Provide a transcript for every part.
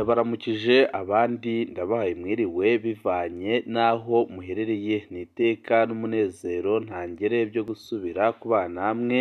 Ndabaramukije abandi ndabahaye mwiriwe bivanye n'aho muherereye, ni iteka n'umunezero ntangere byo gusubira kubana namwe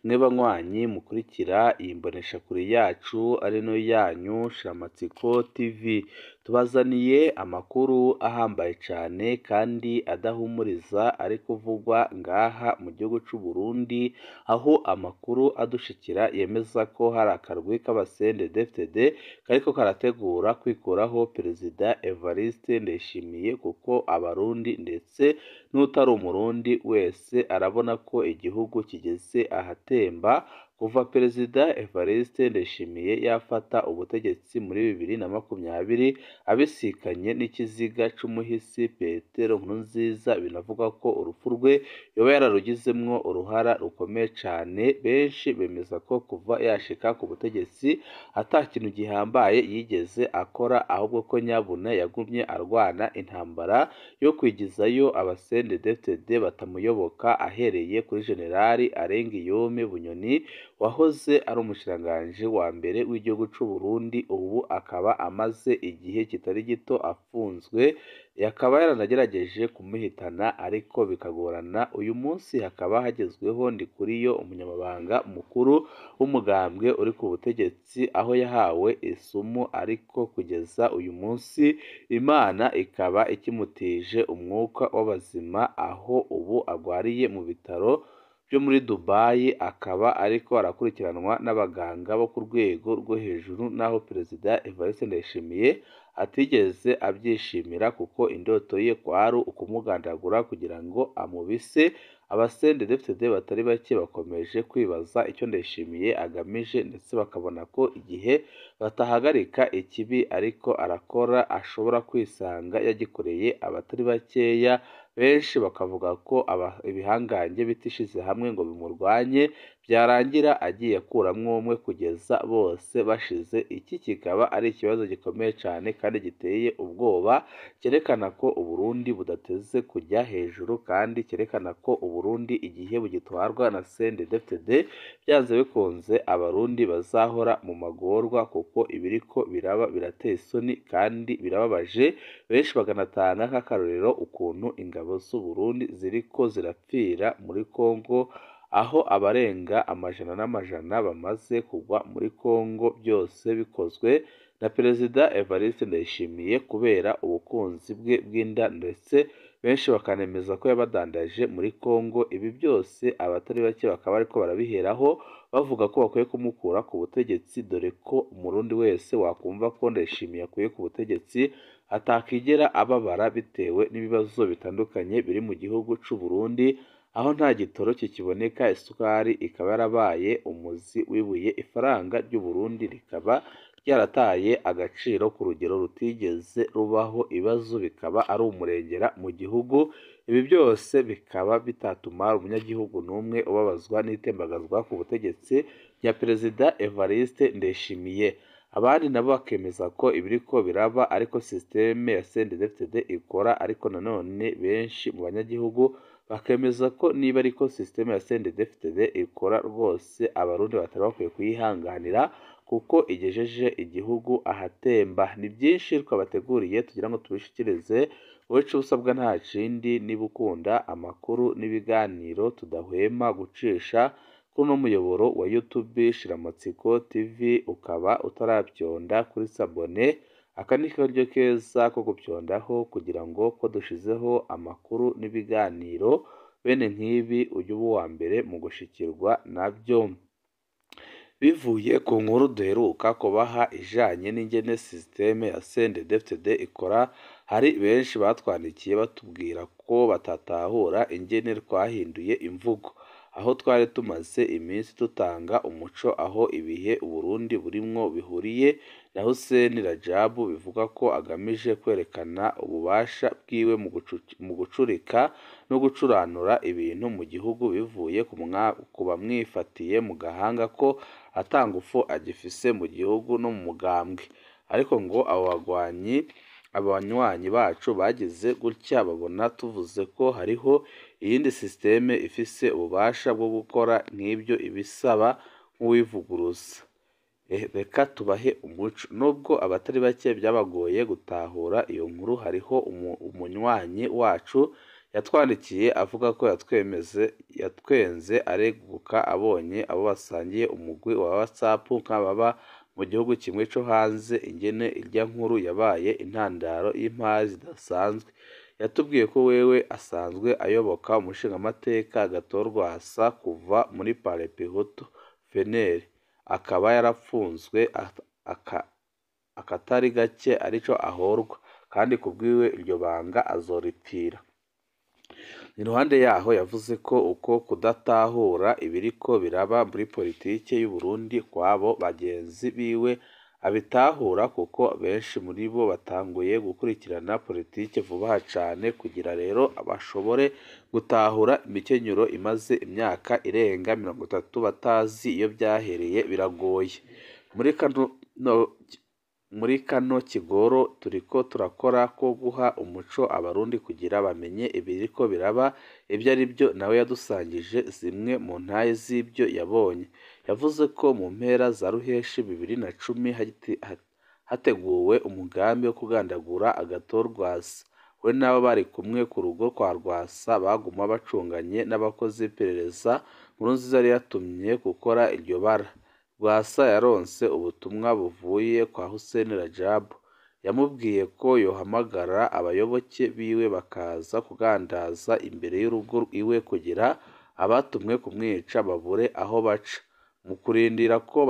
mwe banywanyi mukurikira iyi mboneshakure yacu ari no yanyu Shiramatsiko TV. Tubazaniye amakuru ahambaye cane kandi adahumuriza ari kuvugwa ngaha mu gihugu c'u Burundi, aho amakuru adushikira yemeza ko hari akarwi k'abasendedefdede kariko karategura kwikuraho Perezida Evariste Ndayishimiye, kuko abarundi ndetse n'utari umurundi wese arabona ko igihugu kigeze ahatemba. Kuva Perezida Evariste Ndayishimiye yafata ubutegetsi muri 2020 abisikanye n'ikiziga c'umuhisi Petero Nkurunziza, binavugwa ko urupfu rwe yoba yararugizemwo uruhara rukomeye cane. Benshi bemeza ko kuva yashika ku butegetsi ata kintu gihambaye yigeze akora, ahubwo ko nyabuna yagumye arwana intambara yo kwigizayo abasendedefdede batamuyoboka, ahereye kuri Generali Arengiyome Bunyoni wahoze ari umushikiranganji wa mbere w'igihugu c'u Burundi, ubu akaba amaze igihe kitari gito afunzwe, yakaba yaranagerageje kumuhitana ariko bikagorana. Uyu munsi hakaba hagezweho Ndikuriyo, umunyamabanga mukuru w'umugambwe uri ku butegetsi, aho yahawe isumu ariko kugeza uyu munsi Imana ikaba ikimutije umwuka w'abazima, aho ubu agwariye mu bitaro byo muri Dubai, akaba ariko arakurikiranwa n'abaganga bo ku rwego rwo hejuru, naho Perezida Evariste Ndayishimiye atigeze abyishimira kuko indoto ye kwari ukumugandagura kugira ngo amubise. Abasendedefdede batari bake bakomeje kwibaza icyo Ndayishimiye agamije, ndetse bakabona ko igihe batahagarika ikibi ariko arakora ashobora kwisanga yagikoreye abatari bakeya. Benshi bakavuga ko ibihangange bitishize hamwe ngo bimurwanye, byarangira agiye akuramwo umwe kugeza bose bashize. Iki kikaba ari ikibazo gikomeye cane kandi giteye ubwoba, cyerekana ko Uburundi budateze kujya hejuru, kandi cyerekana ko Uburundi igihe bugitwarwa na CNDD-FDD byanze bikunze abarundi bazahora mu magorwa, kuko ibiriko biraba birateye isoni kandi birababaje. Benshi bakanatanga nk'akarorero ukuntu ingabo z'u Burundi ziriko zirapfira muri Kongo, aho abarenga amajana n'amajana bamaze kugwa muri Kongo, byose bikozwe na Perezida Evariste Ndayishimiye kubera ubukunzi bwe bw'inda, ndetse benshi bakanemeza ko yabadandaje muri Kongo. Ibi byose abatari bake bakaba ariko barabiheraho bavuga ko bakwiye kumukura ku butegetsi, dore ko umurundi wese wakumva ko Ndayishimiye akuye ku butegetsi atakigera ababara bitewe n'ibibazo bitandukanye biri mu gihugu c'u Burundi, aho nta gitoro kikiboneka, isukari ikaba yarabaye umuzi w'ibuye, ifaranga ry'u Burundi rikaba ryarataye agaciro ku rugero rutigeze rubaho, ibibazo bikaba ari umurengera mu gihugu. Ibi byose bikaba bitatuma umunyagihugu n'umwe ubabazwa n'itembagazwa ku butegetsi rya Perezida Evariste Ndayishimiye. Abandi nabo bakemeza ko ibiriko biraba ariko systeme ya CNDD-FDD ikora, ariko nanone benshi mu banyagihugu bakemeza ko niba ariko systeme ya CNDD-FDD ikora rwose abarundi batari bakwiye kuyihanganira, kuko igejeje igihugu ahatemba. Ni byinshi twabateguriye tugira ngo tubishikirize. Wowe ico usabwa nta kindi, niba ukunda amakuru n'ibiganiro tudahwema gucisha kuri uno muyoboro wa YouTube Shiramatsiko TV, ukaba utaravyonda kuri sabone, aka ni karyo keza ko gupyondaho kugira ngo ko dushizeho amakuru n'ibiganiro bene nk'ibi ujye uba uwa mbere mu gushikirwa nabyo. Bivuye ku nkuru duheruka kubaha ijanye n'ingene systeme ya CNDD-FDD ikora, hari benshi batwandikiye batubwira ko batatahura ingene twahinduye imvugo, aho twari tumaze iminsi dutanga umuco aho ibihe Uburundi burimwo bihuriye na Hussein Rajab, bivuga ko agamije kwerekana ububasha bwiwe mu gucurika no gucuranura ibintu mu gihugu, bivuye ku bamwifatiye mu gahanga ko ata ngufu agifise mu gihugu no mu mugambwe. Ariko ngo abo bagwanyi, abanywanyi bacu bagize gutya babona tuvuze ko hariho iyindi systeme ifise ububasha bwo gukora nk'ibyo, ibisaba nk'uwivuguruza. Reka tubahe umuco. Nubwo abatari bake byabagoye gutahura iyo nkuru, hariho umunywanyi wacu yatwandikiye avuga ko yatwenze areguka abonye abo basangiye umugwi wa WhatsApp nk'ababa mu gihugu kimwe co hanze, ingene irya nkuru yabaye intandaro y'impari zidasanzwe. Yatubwiye ko wewe asanzwe ayoboka umushingamateka Agathon Rwasa kuva muri Palepihutu FNL, akaba yarapfunzwe akatari gake arico ahorwa, kandi kubwiwe iryo banga azoripfira. Iruhande yaho yavuze ko uko kudatahura ibiriko biraba muri politike y'u Burundi kw'abo bagenzi biwe abitahura, kuko benshi muri bo batanguye gukurikirana politike vuba cane, kugira rero bashobore gutahura imikenyero imaze imyaka irenga 30 batazi iyo vyahereye biragoye. Muri kano kigoro turiko turakora ko guha umuco abarundi kugira bamenye ibiriko biraba ivyo arivyo. Nawe yadusangije zimwe mu ntahe z'ivyo yabonye. Yavuze ko mu mpera za ruheshi 2010 hateguwe umugambi wo kugandagura Agathon Rwasa. We n'abo bari kumwe ku rugo kwa Rwasa baguma bacunganye n'abakozi b'iperereza Nkurunziza yari yatumye gukora iryo bara. Rwasa yaronse ubutumwa buvuye kwa Hussein Rajab, yamubwiye ko yohamagara abayoboke biwe bakaza kugandaza imbere y'urugo iwe kugira abatumwe kumwica babure aho baca, mu kurindira ko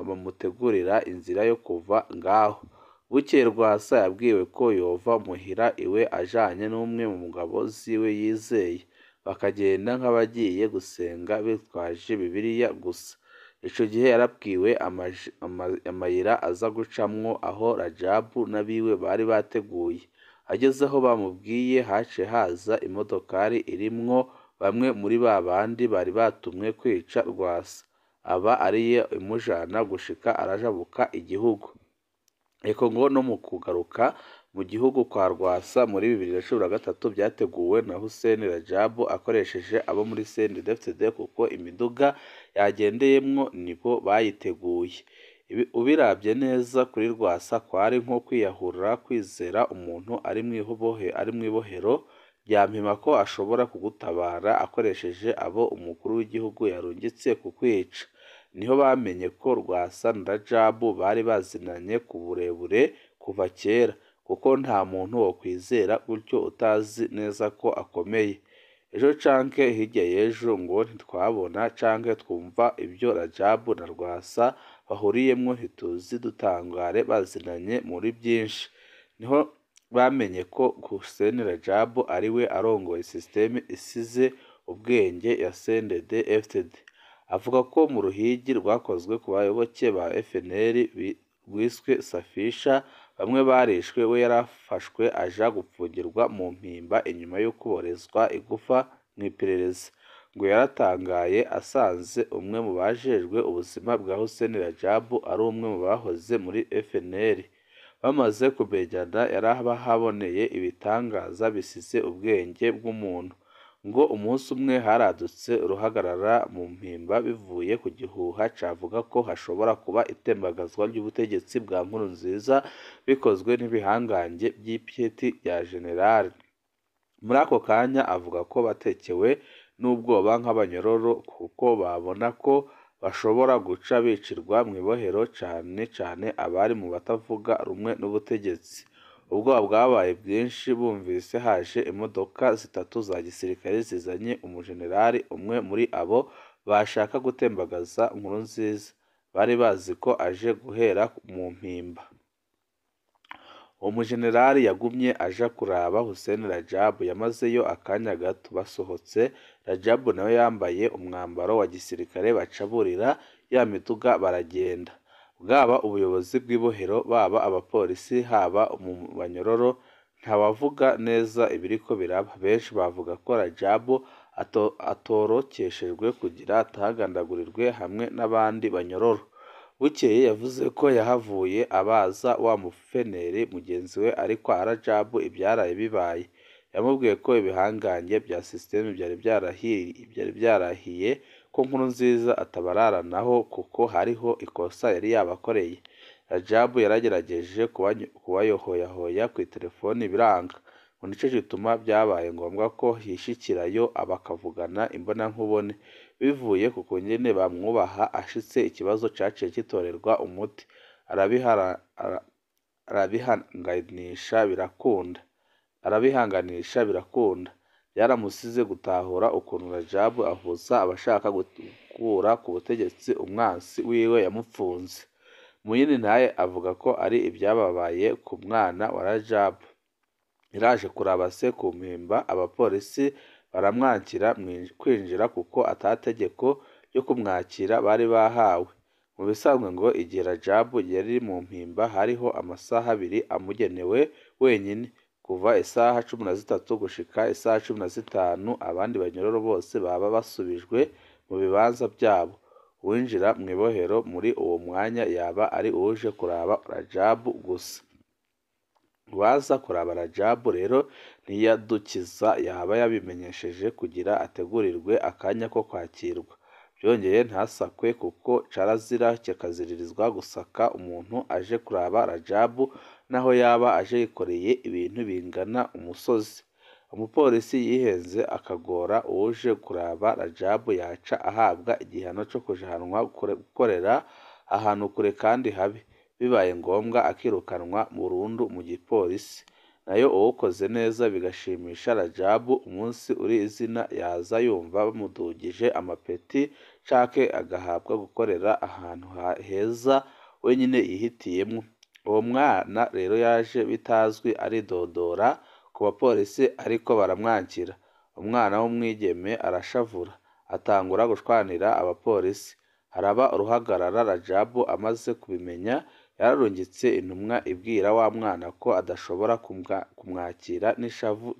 bamutegurira inzira yo kuva ngaho. Bukeye Rwasa yabwiwe ko yova muhira iwe ajanye n'umwe mu ngabo ziwe yizeye, bakagenda nk'abagiye gusenga bitwaje Bibiliya gusa. Ico gihe yarabwiwe amayira aza gucamwo aho Rajabu n'abiwe bari bateguye. Ageze aho bamubwiye haciye haza imodokari irimwo bamwe muri ba bandi bari batumwe kwica Rwasa, aba ariyo imujana gushika arajabuka igihugu. Eko ngo no mu kugaruka mu gihugu kwa Rwasa muri 2013 vyateguwe na Hussein Rajabu akoresheje abo muri CNDD-FDD, kuko imiduga yagendeyemwo nibo bayiteguye. Ubiravye neza kuri Rwasa kwari nko kwiyahura, kwizera umuntu ari mw'ibohero ryampima ko ashobora kugutabara akoresheje abo umukuru w'igihugu yarungitse kukwica. Niho bamenye ko Rwasa na Rajabu bari bazinanye ku burebure kuva kera, kuko nta muntu wokwizera gutyo utazi neza ko akomeye. Ejo canke hirya y'ejo ngo ntitwabona canke twumva ibyo Rajabu na Rwasa bahuriyemwo, ntituzi dutangare bazinanye muri byinshi. Niho bamenye ko Hussein Rajabu ariwe arongoye systeme isize ubwenge ya CNDD-FDD. Avuga ko mu ruhigi rwakozwe ku bayoboke ba FNL rwiswe Safisha, bamwe barishwe, we yarafashwe aja gupfungirwa mu mpimba inyuma yo kuborezwa igufa mw'iperereza. Ngo yaratangaye asanze umwe mu bajejwe ubuzima bwa Hussein Rajabu ari umwe mu bahoze muri FNL. Bamaze kumenyana yarabahaboneye ibitangaza bisize ubwenge bw'umuntu. Ngo umunsi umwe haradutse uruhagarara mu mpimba bivuye ku gihuha cavuga ko hashobora kuba itembagazwa ry'ubutegetsi bwa Nkurunziza bikozwe n'ibihangange by'ipyeti rya generali. Muri ako kanya avuga ko batekewe n'ubwoba nk'abanyororo, kuko babona ko bashobora guca bicirwa mw'ibohero, cane cane abari mu batavuga rumwe n'ubutegetsi. Ubwoba bwabaye bwinshi bumvise haje imodoka zitatu za gisirikare zizanye umujenerali umwe muri abo bashaka gutembagaza Nkurunziza, bari bazi ko aje guhera mu mpimba. Uwo mujenerali yagumye aja kuraba Hussein Rajabu, yamazeyo akanya gato. Basohotse Rajabu nawe yambaye umwambaro wa gisirikare, baca burira ya miduga baragenda. Bwaba ubuyobozi bw'ibohero, baba abapolisi, haba mu banyororo, ntawavuga neza ibiriko biraba. Benshi bavuga ko Rajabu atorokeshejwe kugira atagandagurirwe hamwe n'abandi banyororo. Bukeye yavuze ko yahavuye abaza wa mufeneri mugenzi we ari kwa Rajabu ibyaraye bibaye. Yamubwiye ko ibihangange bya systeme byari byarahiye ko Nkurunziza atabararanaho kuko hariho ikosa yari yabakoreye. Rajabu yaragerageje kubayohoyahoya kw'iterefoni biranga, ngo nico gituma vyabaye ngombwa ko yishikirayo bakavugana imbonankubone. Bivuye ku kungene bamwubaha, ashitse ikibazo caciye gitorerwa umuti, arabihanganisha birakunda. Vyaramusize gutahura ukuntu Rajabu ahuza abashaka gukura ku butegetsi umwansi wiwe yamupfunze. Muyini Ntahe avuga ko ari ivyababaye ku mwana wa Rajabu. Yaraje kuraba se ku Mpimba, abapolisi baramwankira kwinjira kuko ata tegeko ryo kumwakira bari bahawe. Mu bisanzwe ngo igihe Rajabu yari mu Mpimba hariho amasaha abiri amugenewe wenyene, kuva isaha 13 gushika isaha 15, abandi banyororo bose baba basubijwe mu bibanza vyabo. Uwinjira mw'ibohero muri uwo mwanya yaba ari uwuje kuraba Rajabu gusa. Uwaza kuraba Rajabu rero ntiyadukiza, yaba yabimenyesheje kugira ategurirwe akanya ko kwakirwa. Vyongeye ntasakwe kuko carazira kikaziririzwa gusaka umuntu aje kuraba Rajabu naho yaba aje yikoreye ibintu bingana umusozi. Umupolisi yihenze akagora uwuje kuraba Rajabu yaca ahabwa igihano co kujanwa gukorera ahantu kure kandi habi, bibaye ngombwa akirukanwa burundu mu gipolisi. Nayo uwukoze neza bigashimisha Rajabu, umunsi uri izina yaza yumva bamudugije amapeti canke agahabwa gukorera ahantu heza wenyene yihitiyemwo. Uwo mwana rero yaje bitazwi aridodora ku bapolisi ariko baramwankira. Umwana w'umwigeme arashavura, atangura gushwanira abapolisi. Haraba uruhagarara. Rajabu amaze kubimenya yararungitse intumwa ibwira wa mwana ko adashobora kumwakira n'ishavu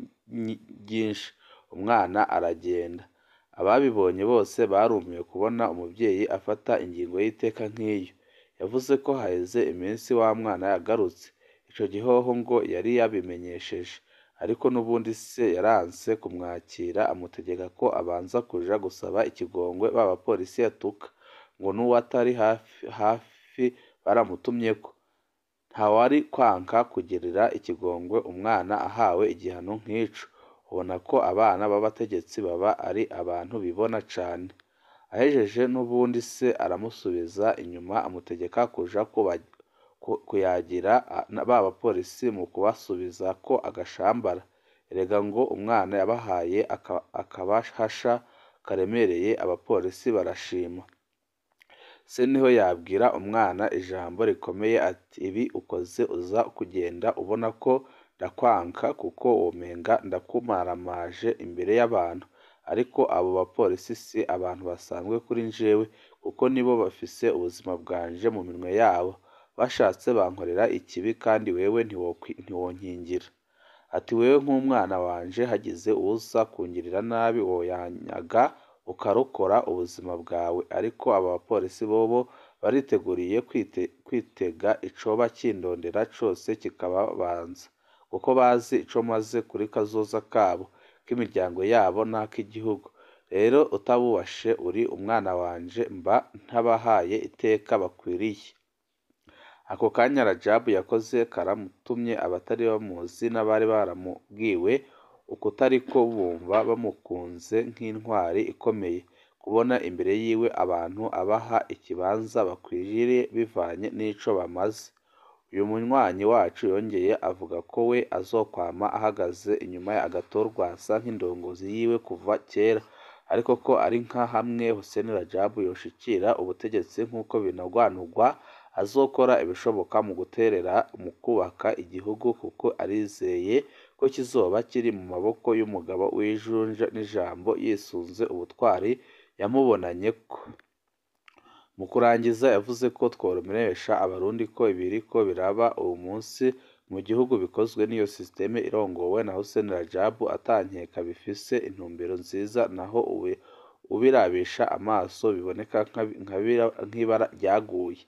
ryinshi. Umwana aragenda. Ababibonye bose barumiwe kubona umuvyeyi afata ingingo y'iteka nk'iyo. Yavuze ko haheze iminsi wa mwana yagarutse. Ico gihoho ngo yari yabimenyesheje, ariko n'ubundi se yaranse kumwakira, amutegeka ko abanza kuja gusaba ikigongwe ba bapolisi yatuka, ngo n'uwatari hafi baramutumyeko. Ntawari kwanka kugirira ikigongwe umwana ahawe igihano nk'ico. Ubona ko abana b'abategetsi baba ari abantu bibona cane. Ahejeje n'ubundi se aramusubiza inyuma amutegeka kuja kuyagira ba bapolisi mu kubasubiza ko agashambara. Erega ngo umwana yabahaye akabahasha karemereye, abapolisi barashima. Se niho yabwira umwana ijambo rikomeye ati: ibi ukoze uza kugenda ubona ko ndakwanka kuko womenga ndakumaramaje imbere y'abantu. Ariko abo bapolisi si abantu basanzwe kuri njewe, kuko nibo bafise ubuzima bwanje mu minwe yabo. Bashatse bankorera ikibi kandi wewe ntiwonkingira. Ati wewe nk'umwana wanje hagize uwuza kungirira nabi woyanyaga ukarokora ubuzima bwawe. Ariko aba bapolisi bobo bariteguriye kwitega icoba kindondera cose kikababanza, kuko bazi ico maze kuri kazoza kabo, k'imiryango yabo n'ak'igihugu. Rero utabubashe uri umwana wanje mba ntabahaye iteka bakwiriye. Ako kanya Rajabu yakoze karamutumye abatari bamuzi n'abari baramubwiwe ukutariko bumva bamukunze nk'intwari ikomeye, kubona imbere yiwe abantu abaha ikibanza bakwiriye bivanye n'ico bamaze. Uyu munywanyi wacu yongeye avuga ko we azokwama ahagaze inyuma ya Agathon Rwasa nk'indongozi yiwe kuva kera, ariko ko ari nka hamwe Hussein Rajabu yoshikira ubutegetsi nk'uko binagwanugwa, azokora ibishoboka mu guterera mu kubaka igihugu, kuko arizeye ko kizoba kiri mu maboko y'umugabo w'ijunja n'ijambo yisunze ubutwari yamubonanyeko. Mu kurangiza yavuze ko tworomeresha abarundi ko ibiriko biraba uwu munsi mu gihugu bikozwe n'iyo systeme irongowe na Hussein Rajabu atankeka bifise intumbero nziza, naho ubirabisha amaso biboneka nk'ibara ryaguye.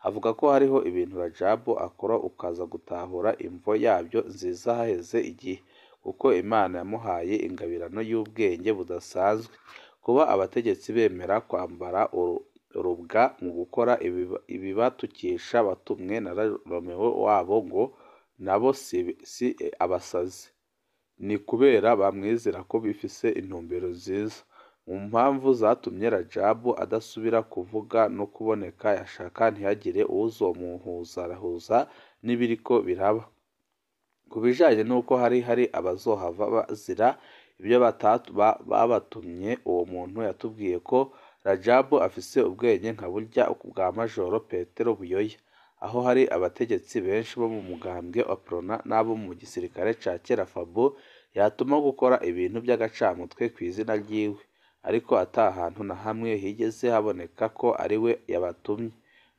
Avuga ko hariho ibintu Rajabu akora ukaza gutahura imvo yabyo nziza haheze igihe, kuko Imana yamuhaye ingabirano y'ubwenge budasanzwe. Kuba abategetsi bemera kwambara urubwa mu gukora ibibatukisha batumwe na Romeo wabo ngo nabo si abasazi, ni kubera bamwizera ko bifise intumbero nziza. Mu mpamvu zatumye Rajabu adasubira kuvuga no kuboneka, yashaka ntihagire uwuzomuhuzahuza n'ibiriko biraba. Ku bijanye n'uko hari abazohava bazira ibyo babatumye, uwo muntu yatubwiye ko Rajabu afise ubwenge nka burya bwa Majoro Petero Buyoya, aho hari abategetsi benshi bo mu mugambwe wa Prona n'abo mu gisirikare ca kera FABU yatuma gukora ibintu vy'agacamutwe kw'izina ryiwe, ariko ata hantu na hamwe higeze haboneka ko ariwe yabatumye.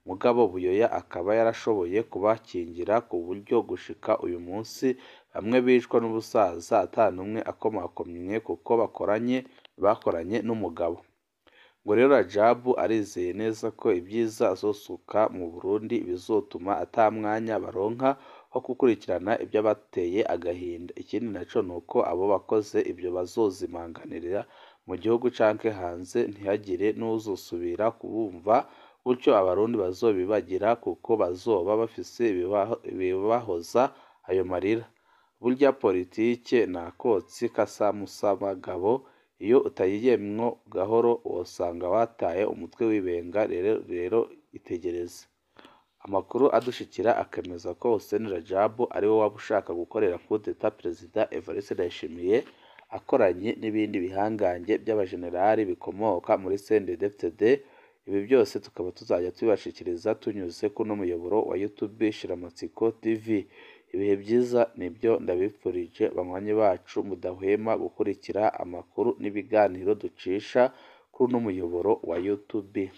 Mugabo Buyoya akaba yarashoboye kubakingira ku buryo gushika uyu munsi bamwe bicwa n'ubusaza ata n'umwe akomakomye kuko bakoranye n'umugabo. Ngo rero Rajabu arizeye neza ko ibyiza azosuka mu Burundi bizotuma ata mwanya baronka wo gukurikirana ivy'abateye agahinda. Ikindi naco nuko abo bakoze ivyo bazozimanganira mu gihugu canke hanze, ntihagire n'uwuzosubira kubumva, gutyo abarundi bazobibagira kuko bazoba bafise ibibahoza ayo marira. Burya politike n'akotsi k'asamusabagabo, iyo utayiyemwo gahoro wosanga wataye umutwe w'ibenga. Rero itegereze. Amakuru adushikira akemeza ko Hussein Rajabu ariwe waba ushaka gukorera coup d'etat Perezida Evariste Ndayishimiye akoranye n'ibindi bihangange by'abajenerali bikomoka muri CNDD-FDD. Ibi byose tukaba tuzajya tubibashikiriza tunyuze kuno muyoboro wa YouTube Shiramatsiko TV. Ibihe byiza nibyo ndabipfurije banywanyi bacu mudahwema gukurikira amakuru n'ibiganiro ducisha kuri uno muyoboro wa YouTube.